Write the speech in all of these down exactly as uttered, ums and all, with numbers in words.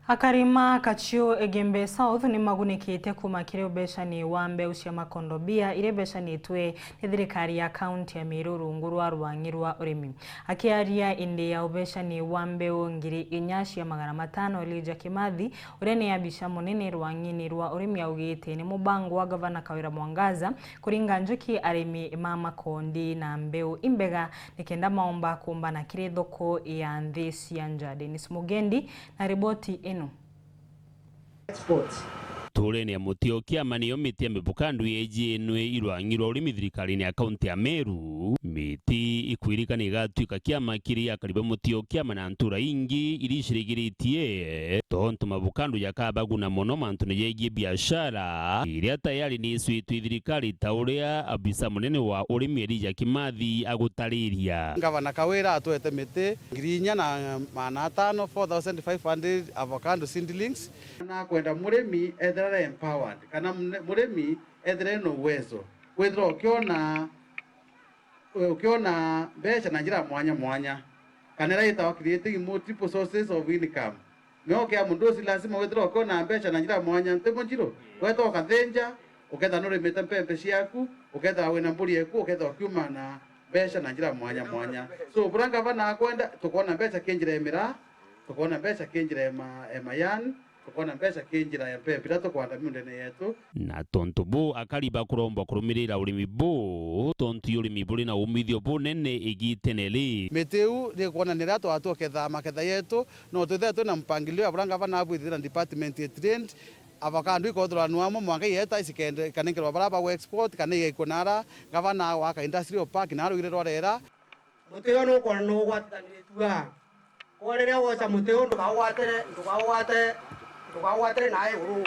Akari ma Kachiu Igembe South ni magunikite kuuma kiri ubecani wa mbeu cia makondobia iria ibecanitwe ni thirikari ya kaunti ya Meru rungu rwa rwang'i rwa urimi. Akiaria indi ya ubecani wa mbeu ngiri inya cia magana matano, Elijah Kimathi, uria ni abica munene rwang'ini rwa urimi, augite ni mubango wa gavana Kawira Mwangaza kuringa njuki arimi ma makondi na mbeu imbega nikenda maomba kuumbana kiri thoko ya nthi cia nja. Dennis Mugendi na riboti ino. Exports. Ntuurene ya muti o kiama niyo miti ya mibukandu yeejiinwe irwang'i rwa urimi thirikarine ya kaunti ya Meru. Miti ikwirikana igatwika kiama kiri akari ba muti o kiama na ntuura ingi iria icirigiritie, tontu mabukandu jakabaguna mono mantune jegie biashara, iria tayari ni icwitwe i thirikari, ta uria abisa munene wa urimi Elijah Kimathi agutariria. Ngavana Kawira atwete miti ngiri inya na magana atano, four thousand five hundred avocado seedlings. Na kwenda murimi ethirwe ari empowered, kana mune-, murimi ethirwe ena uwezo. Kwithirwa ukiona, ukiona mbeca na njira mwanya mwanya, kana ira itawa creating multiple sources of income. Mioke ya mundu ucio lazima withirwe ukiona mbeca na njira mwanya, nti munjiru? Weta ukathinja, uketha nurimite mpembe ciaku, uketha wina mburi eku, uketha ukiuma na mbeca na njira mwanya mwanya. So, bura ngavana akwenda, tukwona mbeca ki njira ya miraa, tukwona mbeca ki njira ya ma-, ya mayani, tukwona mbeca ki njira ya mpembe iria tukwanda miundene yetu. Na tontu buu, akari bakurombwa kurumirira urimi buu, tontu i urimi buri na umithio bunene igitene ri. Miti iu ni kwonania riria twatwa uketha maketha yetu, no twithire twina mpangilio ya bura ngavana abwirite na department ya trade, avocado ikothurwa nwa amwe mwanka ieta icikende-, ikanenkerwa bara ba export, kana igaikua nara ngavana agwaka industrial park na rugire rwa rera. Muti uyu nukwona nugwatithaniritue aa. Kwa riria woca muti uyu, ndukaugwatire, ndukaugwate, ndukaugwatire na iguru.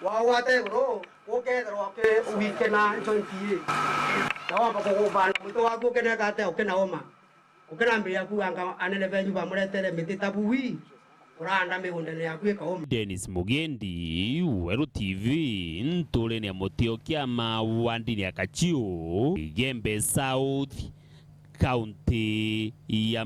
Waugwate iguru, ukethirwa uki-, ugikena joint ii. Na wamba kugubanda muti waku ukeneka atia, ukena uma. Ukinambiria kuuga anga anene benyu bamuretere miti ta bui, uranda migundene yaku ikauma. Dennis Mugendi, Weru T V, ntuurene ya muti o kiama wa ndini ya Kachiu, Igembe South, kaunti ya